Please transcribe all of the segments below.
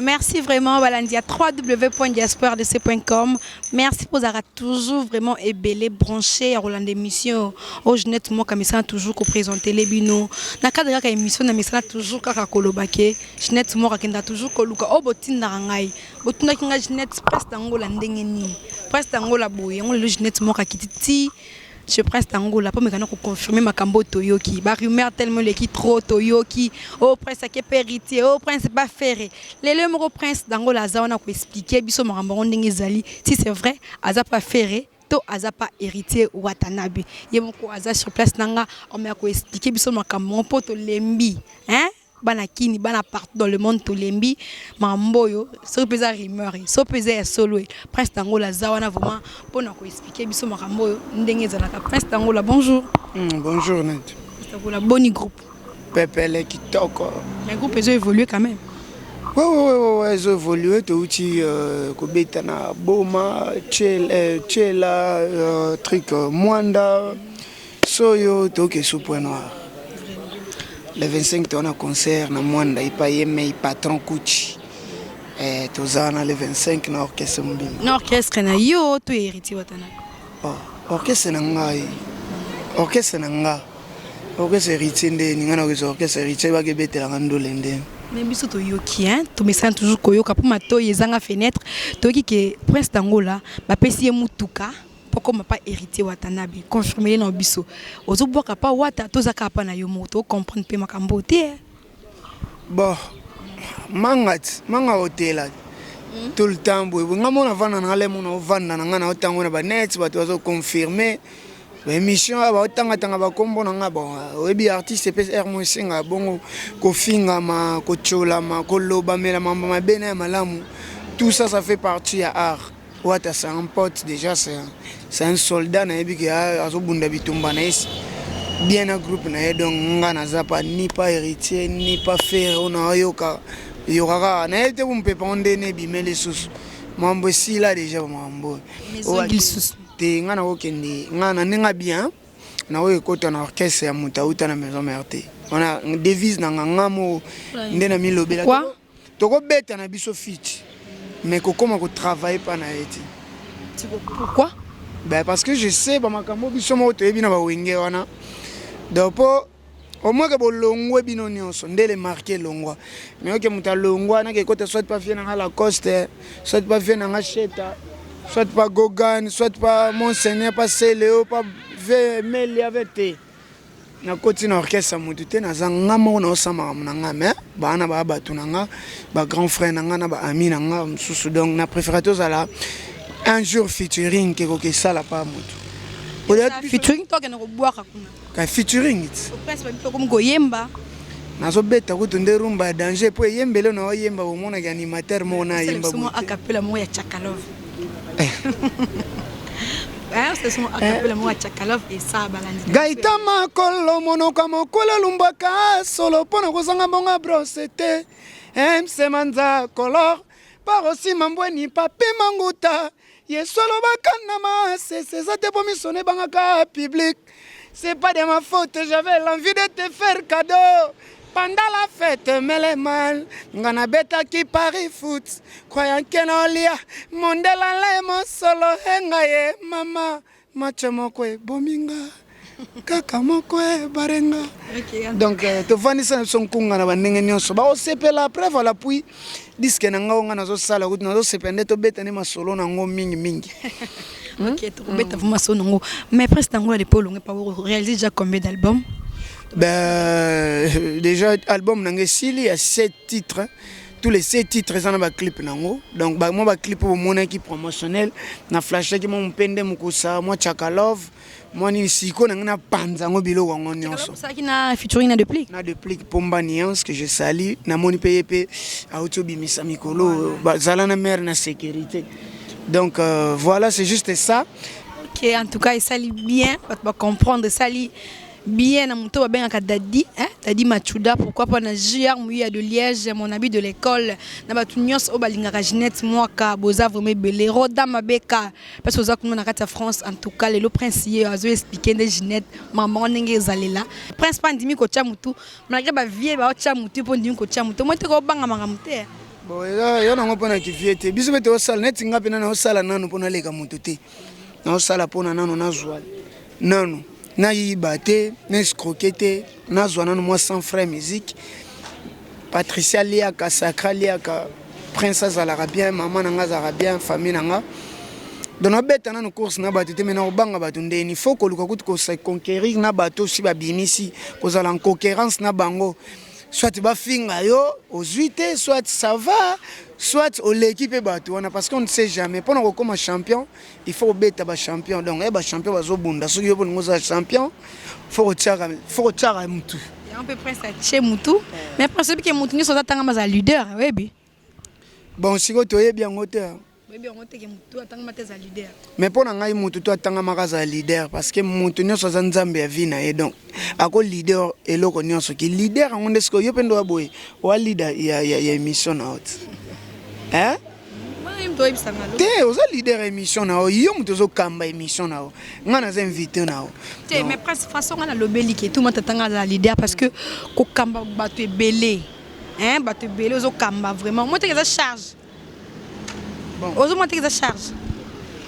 Merci vraiment balandi ya www.diasporadc.com. Merci pour avoir toujours vraiment ebele branché ya kolanda émission oyo Jeanette Mwaka misana toujours ko présenter les bino. Na cadre kaka émission na misana toujours kaka koloba ke Jeanette Mwaka kenda toujours koluka oyo botindaka ngai. Botundaki ngai Jeanette Prince d'Angola ndenge nini? Prince d'Angola boye yango lelo Jeanette Mwaka akiti ti chez Prince d'Angola mpo mekana koconfirme makambo oyo toyoki. Ba rumeur tellement eleki trop toyoki. Oh Prince ake pe héritier, oh Prince ba Ferre. Lelo ye moko Prince d'Angola aza wana koexpliquer biso makambo yango ndenge ezali. Si c'est vrai, aza pa Ferre to aza pa héritier Watanabe. Ye moko aza sur place na nga omeka koexpliquer biso makambo yango mpo tolembi. Hein? Bana kini, bana partout dans le monde tolembi makambo oyo soki mpe eza rumeur, soki mpe eza ya solo. Prince d'Angola aza wana vraiment mpona koexpliquer biso makambo oyo ndenge ezalaka. Prince d'Angola, bonjour. Bonjour Net. Prince d'Angola, boni groupe? Pepele kitoko. Mais groupe ezo évoluer quand même. Ouais, ezo évoluer. Touti kobeta na Boma, Tchela, truc Mwanda, Soyo, toke sous Point Noir. Le 25 toza na concert na Mwanda epai ye mei patron Kuchi. Toza na le 25 na orchestre mobimba. Na orchestre na yo to héritier Watanabe? Oh, orchestre na ngai. Orchestre na nga. Orchestre héritier nde ninga na orchestre héritier bakebetelanga ndole nde. Mais biso toyoki hein, tomesana toujours koyoka mpo matoyi ezanga fenêtre. Toyoki ke Prince d'Angola bapesi ye mutuka mpo koma pa héritier Watanabe. Confirme na biso. Ozobwaka pa Wata toza kaka pa na yo moko tocomprendre mpe makambo te. Bon, manga ti manga otela tout le temps boye boye. Nga mona vanda na nga le mona ovanda na nga na otango na banet bato bazoconfirme baémission oyo baotangatanga bakombo na nga. Bon, oyebi artiste mpe aire mo esengaka bongo kofingama, kotiolama, kolobamela mambo mabe na ya malamu. Tout ça, ça fait partie ya art. Wata, c'est un pote déjà, c'est un soldat. Nayebi ke azobunda bitumba na ye bien na groupe na ye. Donc nga naza pa ni pa héritier ni pa Ferre. Oyo nayoka yoka kaka nayebi te bompepa ngo ndene ebime lisusu. Mambo esila déjà, bamakambo oyo te. Nga nakokende nga na ndenge bien, nakoki ekota na orchestre ya moto auta na Maison Mère te. Wana devise na nga, nga moko nde na milobela. Tokobeta na biso feat, mais kokóma kotravaille mpa na ye te. Pourquoi? Ben, parce que je sais bamakambo biso moko toyebi na bawenge wana. Donc mpo au moins ke bolongwe bino nyonso nde le marke elongwa, mais oke moto alongwa nake ekota soit pa vie na nga Lacoste, soit pa vie na nga Sheta, soit pa Gogan, soit pa Monseigneur, pa Celeo, pa ve Melia ve te. Nakoti na orchestre ya motu te. Naza nga moko, naosala makambo na nga. Mais bana baya bato na nga, bagrand frère na nga na baami na nga mosusu. Donc na préféré tozala un jour featuring ke koke esala pa motu. Featuring tokende kobwaka kuna. Ka featuring. Prince babi tokomi koyemba. Nazobeta kutu nde rumba ya danger mpo eyembele na oyemba bomonaki animateur moko na ayemba. A cappella moko ya Chakalove, a cappella moko ya Chakalove esala balandi. Gaita makolo monoko ya mokolo elumbwaka solo mpo na kozanga mbongo ya brosse te. Mc Manza Color parosima mbweni papi manguta. Yesu alobaka na masese eza te mpo miso na ebangaka public. C'est pas de ma faute, j'avais l'envie de te faire cadeau pendant la fête. Mais le mal nga nabetaki Paris foot croyant ke naolia mondela le mosolo enga ye mama match moko ebominga kaka moko ebarenga. Donc tovandisa na biso nkunga na bandenge nyonso bakosepela. Après voilà, puis disque na ngai nga nazosala kutu nazosepela nde tobeta nde masolo nango mingimingi. Ok, tokobeta vraiment masolo nango. Mais Prince d'Angola, depuis olonge pa réaliser déjà combien d'albums? Ben, déjà album na ngai esili ya 7 titres. Tous les 7 titres eza na baclip nango. Donc mwa baclip oyo bomonaki promotionnel na flashaki, mwa mopende mokusa, mwa Chakalove, mwa nini. Sikoyo na ngai napanza yango biloko yango nyonso. Osalaki na featuring na Deplick. Na Deplick Pomba Nuance que je sali. Namoni mpe ye mpe auti obimisa mikolo bazala na mare na sécurité. Donc voilà, c'est juste ça. Ok, en tout cas esali bien, bato bacomprendre. Esali bien na moto babengaka Dadi, hein? Dadi Machuda, pourquoi pas na JR Mouya de Liège, mon ami de l'école, na bato nyonso oyo balingaka Ginette Mwaka. Boza vraiment ebele. Roda Mabeka parce que oza kuna na kati ya France. En tout cas lelo Prince ye azo expliquer nde Ginette makambo ndenge ezalela. Prince mpa ndimi kotia motu malgré bavie baotia motu mpo ndimi kotia motu moi te kobanga makambo te. Bon, eza ya nango mpona kivie te. Biso mpe tozosala neti nga mpena naosala nanu mpo naleka moto te. Naosala mpona nanu nazwa nanu nayiba te, na escroquer te, nazwa nanu mwa 100 francs musique. Patricia liaka, Sacra liaka, Prince azalaka bien, mama na nga azalaka bien, famille na nga. Donc nabeta nanu course na bato te, mais nakobanga bato ndeni. Faut koluka kutu ko se conquérir na bato si babimisi, kozala en cohérence na bango. Soit bafinga yo ozwi te, soit ça va, soit oleki mpe bato wana, parce qu'on ne sait jamais. Mpona kokóma champion, il faut kobeta bachampion. Donc ye bachampion bazobunda, soki yo mpo ozala champion, faut kotiaka mutu. Yango mpe Prince atie mutu. Mais Prince, oyebi ke mutu nyonso aza tangama aza leader, oyebi? Bon, sikoyo toyebi yango te. Oyebi yango te ke mutu atangama te aza leader? Mais mpo na ngai, mutu to atangamaka azala leader, parce que mutu nyonso aza nzambe ya vie na ye. Donc ako leader eloko nyonso ki leader yango nde. Sikoyo yo mpe ndo ya boye oa leader ya émission na yo ti, hein? Wana ye mutu oyebisanga lo. Te, oza leader ya émission na yo. Yo moto ozokamba émission na yo, ngai naza invité na yo. Te, mais Prince, façon nga nalobeli ke tout moto atanga azala leader, parce que kokamba bato ebele, hein, bato ebele ozokamba vraiment mo teke eza charge. Bon. Ozomona teke eza charge.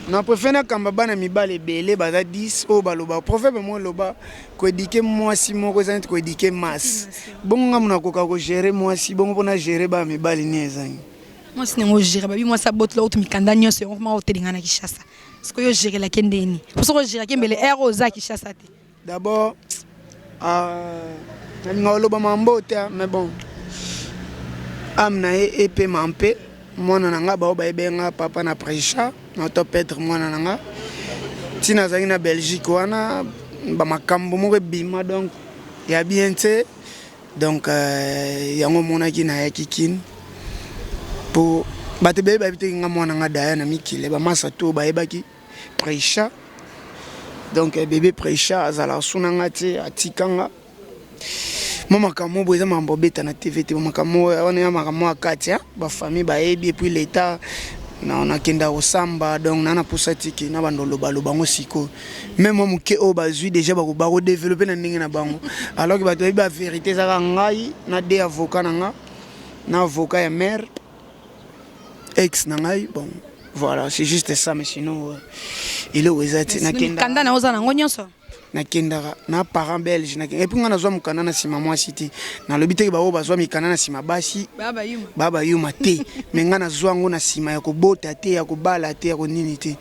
Na préfère nakamba bana mibale ebele baza 10 oyo baloba proverbe mo eloba koéduquer mwasi moko eza neti koéduquer masse. Bongo nga moto nakoka kogérer mwasi bongo mpona gérer bana mibali ni ezangi. Mwasi nango ogérer, babi mwasi abotola kutu mikanda nyonso yango koma otelinga na Kinshasa. Sikoyo ogérelaki ndeni? Po soki ogéraki, mbele ere oza Kinshasa te. D'abord, nalinga koloba mambo te, mais bon, ame na ye epema mpe mwana na nga bao bayebi nga papa na prêcha na to petre mwana na nga ntina azalaki na Belgique wana, bamakambo moko ebima donc ya bien te. Donc yango omonaki nayaki Kine mpo bato ebele bayebi teki nga mwana nga daya na mikili bamasa to bayebaki prêcha. Donc bébé prêcha azalaka su na nga te, atika nga mwa makambo boye. Eza makambo obeta na TV te, makambo wana ya makambo ya kati ya bafamille bayebi. Et puis l'état nakenda kosamba, donc na napusa tiki na bando olobaloba yango sikoyo. Même mwa moke oyo bazwi déjà, bakodévelopper na ndenge na bango, alors que bato bayebi bavérité ezaka ngai na de avocat na nga na avocat ya mare ex na ngai. Bon, voilà, c'est juste ça. Mais sinon eloko eza te. Nakenda na oza nango nyonso. Nakendaka na parent belge. Et puis nga nazwa mokanda na nsima mwasi te. Nalobi teke baoyo bazwa mikanda na nsima basi baa bayuma te, mais nga nazwa yango na nsima ya kobota te, ya kobala te, ya konini te.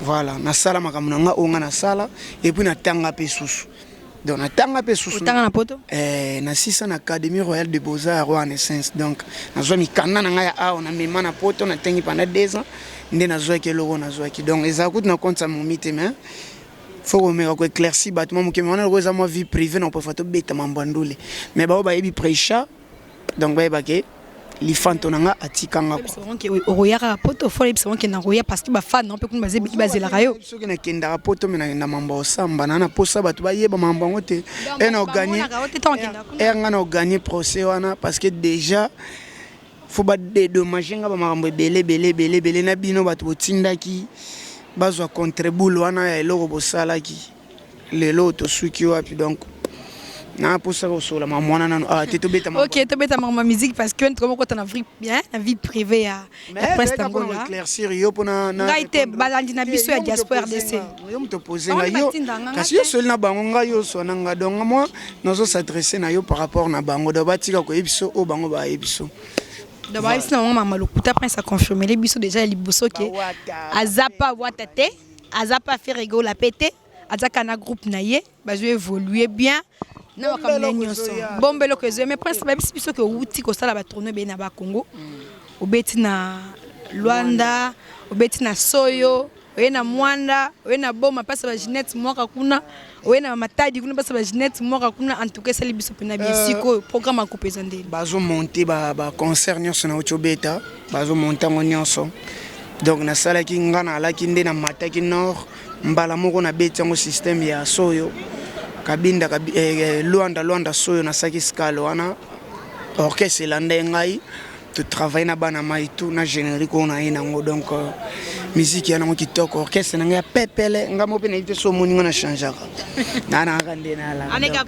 Voilà, nasala makambo na nga oyo nga nasala. Et puis natanga mpe susu, donc natanga mpe susu. Otanga na poto? Nasisa na Académie royale de beaux-arts roi naissance. Donc nazwa mikanda na ngai ya awa, namema na poto, natangi pendant 2 ans nde nazwaki eloko nazwaki. Donc ezala kutu na compte ya momi te, mais faut komeka koéclaircir bato mwa moke. Wana loko eza mwa vie privée na préfère tobeta mambo ya ndule, mais bao bayebi prêcha, donc bayebake lifanto na nga atikanga. Okoyaka poto, fo oyebisa bango kenda koya, parce que bafan mpe kuna baza ebiki, bazelaka yo. Soki nakendaka poto, me nakenda mambo ya osamba na posa bato bayeba mambo yango te. E na oganye ere nga na oganye procès wana, parce que déjà faut badédommager nga bamakambo ebele ebele ebele ebele na bino bato botindaki bazwa contre-boule wana ya eloko bosalaki. Lelo tosuki wapi? Donc na mposa kosola mamwana nano awa te, tobeta. Ok, tobeta makambo ya musique, parce que tokoma kota na vie bien, na vie privée ya Prince Tangola. Éclaircir yo mpona ngai te, balandi na biso ya Diaspora RDC. Yo moto opose nga yo, kasi yo soli na bango, ngai yo oswa na nga. Donc moi nazo s'adresser na yo par rapport na bango. Donc batika koyebi biso oyo bango bayebi biso. Donc bayebisi na bango mama lokuta. Prince aconfirmele biso déjà ya liboso ke aza pa Wata te, aza pa Ferre Gola pe te, aza kaka na groupe na ye, bazo évoluer bien na makambo na ye nyonso. Bombe eloko ezoya. Mais Prince, bayebisi biso ke owuti kosala batournée ebele na Bakongo, obeti na Lwanda, obeti na Soyo, oye na Mwanda, oye na Boma mpasa baginete mwaka kuna, oye na Matadi kuna mpasa baginete mwaka kuna. En tout cas esali biso mpena bien. Sikoyo programme akupe eza ndeni? Bazomonter baconcert nyonso nauti obeta, bazomonter yango nyonso. Donc nasalaki nga naalaki nde namataki nord mbala moko, nabeti yango système ya Soyo, Kabinda, Lwanda, Lwanda, Soyo. Nasalaki scale wana, orchestre elanda ye ngai, totravaille na bana mai tout na générique oyo na ye nango. Donc musique ya nango kitoko, orchestre na ngai ya pepele. Ngai mo mpe nayebi te so omoni nga na changeaka, nanaka nde nalaka,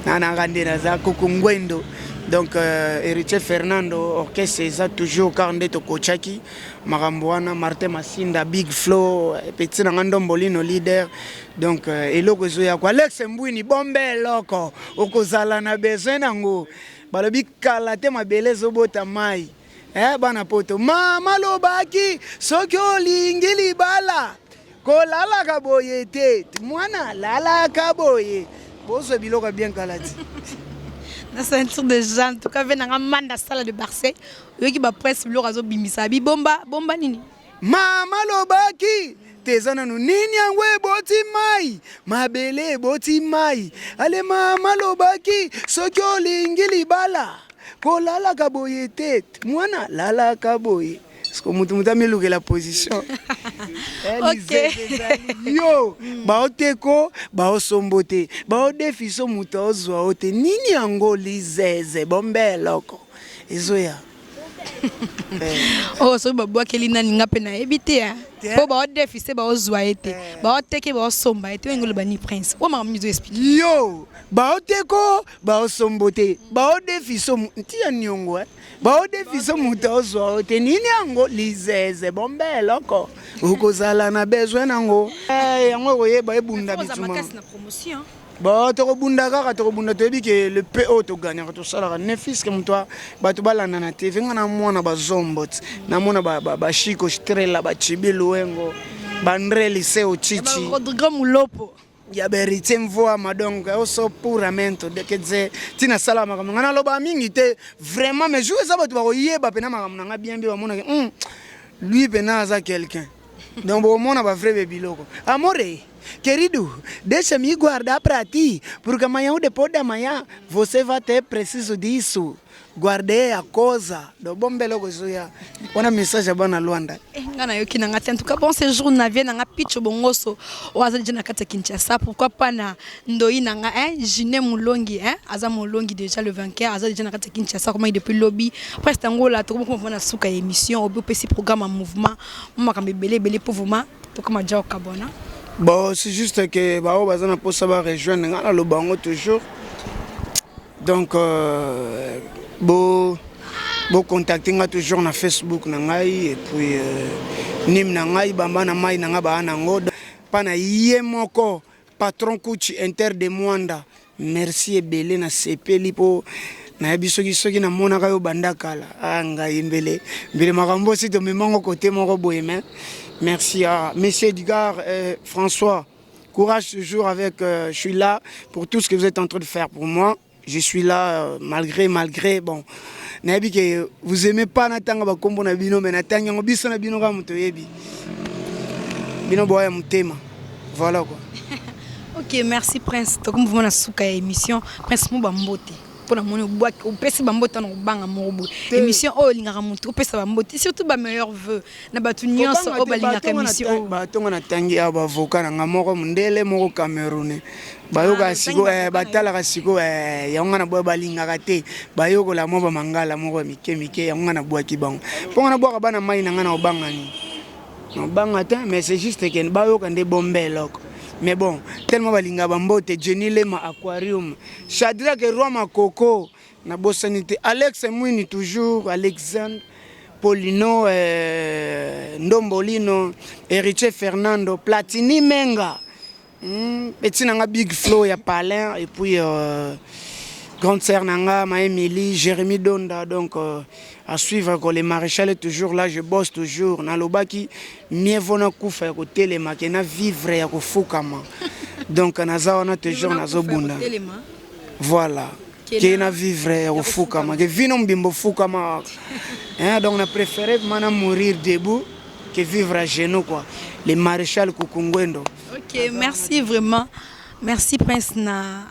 nanaka nde naza koko ngwendo. Donc Heritier Fernando, orchestre eza toujours car nde tokotiaki makambo wana. Martin Masinda, Big Flow, petit na nga Ndombolino, leader. Donc eloko ezoya ko Alex Mbwini, bombe eloko okozala na besoin nango. Balobi kala te, mabele ezobota mai. Bana poto, mama lobaki soki olingi libala, kolalaka boye te, mwana lalaka boye, bozwa biloko ya bien kala ti. Na ceinture déjà, en tout cas ve nanga Manda Sala de Barcel, oyoki bapresse, biloko azobimisa bibomba bomba nini. Mama lobaki te, eza nanu nini yango eboti mai, mabele eboti mai. Ale mama lobaki soki olingi libala, kolalaka boye te, mwana lalaka boye. Parce que mutu amilukela position. Yo baoteko, baosombo te, baodefiso, moto aozwa o te nini yango lizeze, bombe eloko ezoya. Oyo soki babwakeli nani, nga mpe nayebi te, mpo baodefise, baozwa ye te, baoteke, baosomba ye te. Oyengi oloba ni Prince oyo makambo mizo explique. Yo baoteko, baosombo te, baodefiso ntia niongo, baodefiso, moto aozwa o te nini yango lizeze, bombe eloko okozala na besoin nango. Yango ekoyeba ebunda bituma. Bon, tokobunda kaka, tokobunda. Toyebi ke le peu oyo togagnaka, tosalaka ne fiske moto bato balanda na TV. Nga na mwana bazombo ti namona bashiko Strela, bachibi Luengo, bandre Liseo Chichi. Rodrigo Mulopo. Ya beritier Mvoama. Donc oso puramento, quer dizer ntina asala makambo nga naloba mingi te vraiment, mais jour eza bato bakoyeba mpena makambo na nga bien bien, bamonaki lui mpena aza quelqu'un. Donc bokomona bavrai be biloko. Amore querido, deixa-me guardar para ti, porque amanhã ou depois de amanhã você vai ter preciso disso. Guardei a cosa. Do bombe eloko ezoya. Wana message ya bana Luanda. Nga nayoki na nga te. En tout cas, bon séjour na vie na nga Picho Bongoso oyo aza déjà na kati ya Kinshasa. Pourquoi pas na ndoi na nga, hein, Jine Molongi, hein, aza Molongi déjà, le vainqueur, aza déjà na kati ya Kinshasa comme depuis lobi. Presque yango la tokoma na suka ya émission. Obi opesi programme ya mouvement mo, makambo ebele ebele po vraiment tokoma ja okabwana. Bon, c'est juste que bao baza na posa ba rejoindre nga, naloba yango toujours. Donc bo bocontacte nga toujours na Facebook na ngai, et puis nime na ngai bamba na mai na ngai baa nango mpa na ye moko patron Kuchi Inter de Mwanda. Merci ebele, nasepeli mpo nayebi soki namonaka yo banda kala. Ah, ngai mbele mbele makambo osi tomemango kote moko boye. Mais merci à monsieur Edgar François, courage toujours avec je suis là pour tout ce que vous êtes en train de faire pour moi. Je suis là malgré bon, nayebi ke vous aimez pas natanga bakombo na bino, mais natangi yango. Biso na bino kaka moto oyebi bino boya motema. Voilà quoi. Ok, merci Prince. Tokomi vraiment na suka ya émission. Prince, mo bambote mpona moni obwaki, opesi bambote wana, kobanga moko boye. Émission oyo olingaka motu opesa bambote, surtout bameilleurs vœux na bato nyonso oyo balingaka émission oyo. Batonga natangi awa, bavoka na nga, moko mondele, moko camerounais, bayokaka siko, batalaka siko yango. Nga na boya balingaka te, bayokola mwa bamangala moko ya mike mike. Yango nga nabwaki bango, mpo nga nabwaka bana mai na nga na obanga nini, nobanga te. Mais c'est juste ke bayoka nde bombe eloko. Mais bon, tellement balingaka bambote: Jenny Lema, Aquarium, Shadrack Roi Makoko, nabosani te Alex Mwini, toujours Alexandre Polino, Ndombolino, Héritier Fernando, Platini Menga, petit na nga Big Flow ya Palin, et puis grande sœur na nga ma Emily, Jérémy Donda. Donc à suivre ko le maréchal est toujours là, je bosse toujours. Nalobaki mieux vaut nakufa ya kotelema ke na vivre ya kofukama. Donc naza wana toujours, nazobunda. Voilà, ke na vivre ya kofukama ke vino mobimba ofukama, hein. Donc na préféré vraiment na mourir debout que vivre à genoux quoi. Le maréchal Kukungwendo. Ok, merci vraiment, merci Prince na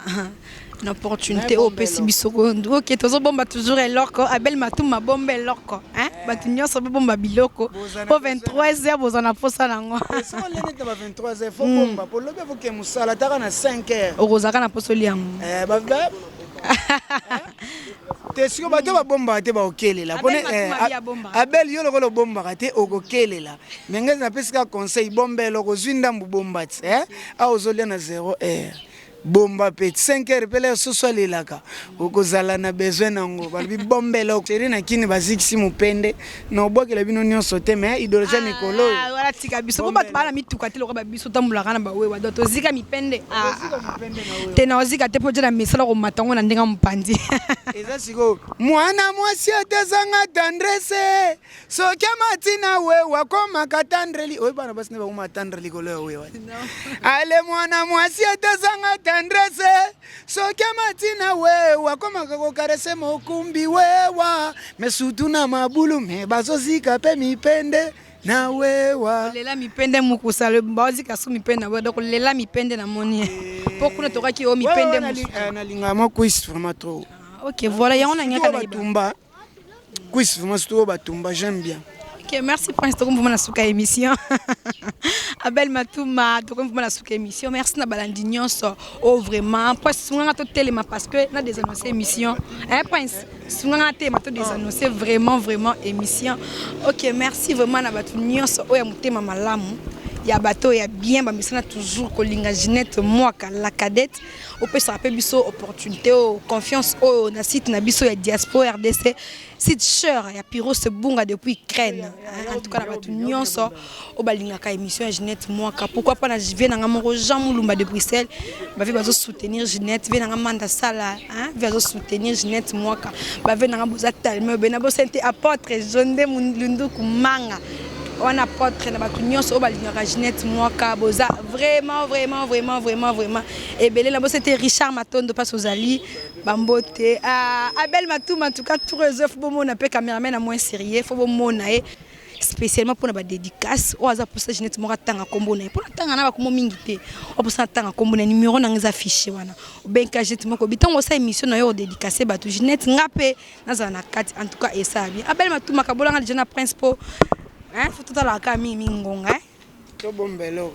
opportunité oyo opesi biso. Ok, tozobomba toujours eloko. Abel Matuma, bomba eloko, hein? Bato nyonso bobomba biloko po 23 heures boza na posa nango. Nete ba 23 heures fo bomba, po lobi afoke mosala taka na 5 heures. Okozalaka na posa olia yango. Te, sikoyo bato babombaka te, bakokelela. Abel, yo lokola obombaka te, okokelela. Me ngai napesi kaka conseil, bomba eloko, ozwi ndambu, bomba ti awa ozolia na 0 heure. Bomba pe 5 heures pe lere soso alelaka okozala na besoin nango balobi bomba eloko chéri na kini bazikisi mopende na obwakela bino nyonso te mais idéologie ya mikolo oyo. Ah, wana tika biso po bato baa na mituka te lokola babiso tambolaka na bawewa donc tozika mipende. Ah, ah, ah. Te na ozika te mpo oza na misala komata yango na ndenge ya mopanzi. Eza sikoyo mwana mwasi atezanga tendresse soki amati na wewa akomaka tendreli oyo bana basi nde bakoma tendre likolo ya wewa. Ale mwana mwasi atazanga tendresse soki amati na wewa akomaka kokarese mokumbi wewa me sutu na mabulu me bazozika mpe mipende na wewa. Lela mipende mokusa bazika su mipende na wewa donc lela mipende na moni mpo kuna tokaki o mipende mosusu. Nalingaka mwa cuisse vraiment trop. Ah, ok, voilà yango nalingaka na batumba cuisse vraiment surtout oyo batumba, j'aime bien. Ok, merci Prince, tokomi vraiment na suka émission. Abel Matuma, tokomi vraiment na suka émission. Merci na balandi nyonso. Oh vraiment, Prince sunganga to telema parce que na désannoncer émission. Hein Prince, sunganga telema to désannoncer vraiment vraiment émission. Ok, merci vraiment na batu nyonso oyo ya motema malamu. Ya bato ya bien bamisana toujours kolinga Ginette Mwaka la cadette. Opesaka mpe biso opportunité oyo, confiance oyo na site na biso ya Diaspora RDC, site cher ya Piro Sebunga depuis Ukraine. En tout cas na bato nyonso oyo balingaka émission ya Ginette Mwaka, pourquoi pas na vie nanga moko Jean Mulumba de Bruxelles, bavi bazo soutenir Ginette, vie nanga Manda Sala, hein, vie bazo soutenir Ginette Mwaka, bavi nanga boza tellement bena bosente apôtre Jonde Lunduku Manga wana apôtre na bato nyonso oyo balingaka Ginette Mwaka, boza vraiment vraiment vraiment vraiment vraiment ebele na bosete Richard Matondo mpasi ozali bambote. Ah, Abel Matuma, en tout cas tout réseau fo bomona mpe cameraman na moins sérieux fo bomona ye spécialement mpona badédicace oyo aza mposa Ginette moko atanga nkombo na ye mpona ntanga na bakombo mingi te oyo mposa natanga nkombo na numéro nanga eza affiché wana obenka Ginette moko bitango osala émission na yo odédicace bato Ginette nga mpe nazala na kati. En tout cas esala bien. Abel Matuma kabolanga déjà na Prince po hein, fo totalaka mingi mingi ngonga, hein? Tobomba eloko.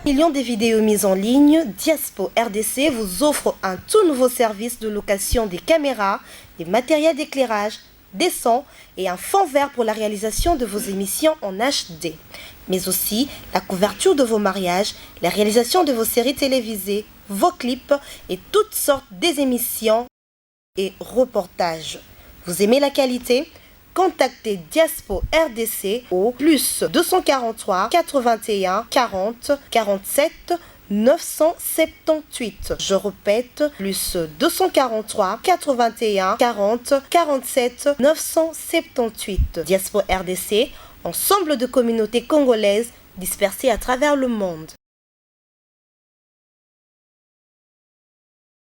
Millions de vidéos mises en ligne, Diaspo RDC vous offre un tout nouveau service de location des caméras, des matériels d'éclairage, des sons et un fond vert pour la réalisation de vos émissions en HD. Mais aussi la couverture de vos mariages, la réalisation de vos séries télévisées, vos clips et toutes sortes des émissions et reportages. Vous aimez la qualité? Contactez Diaspo RDC au plus 243 81 40 47 978. Je répète, plus 243 81 40 47 978. Diaspo RDC, ensemble de communautés congolaises dispersées à travers le monde.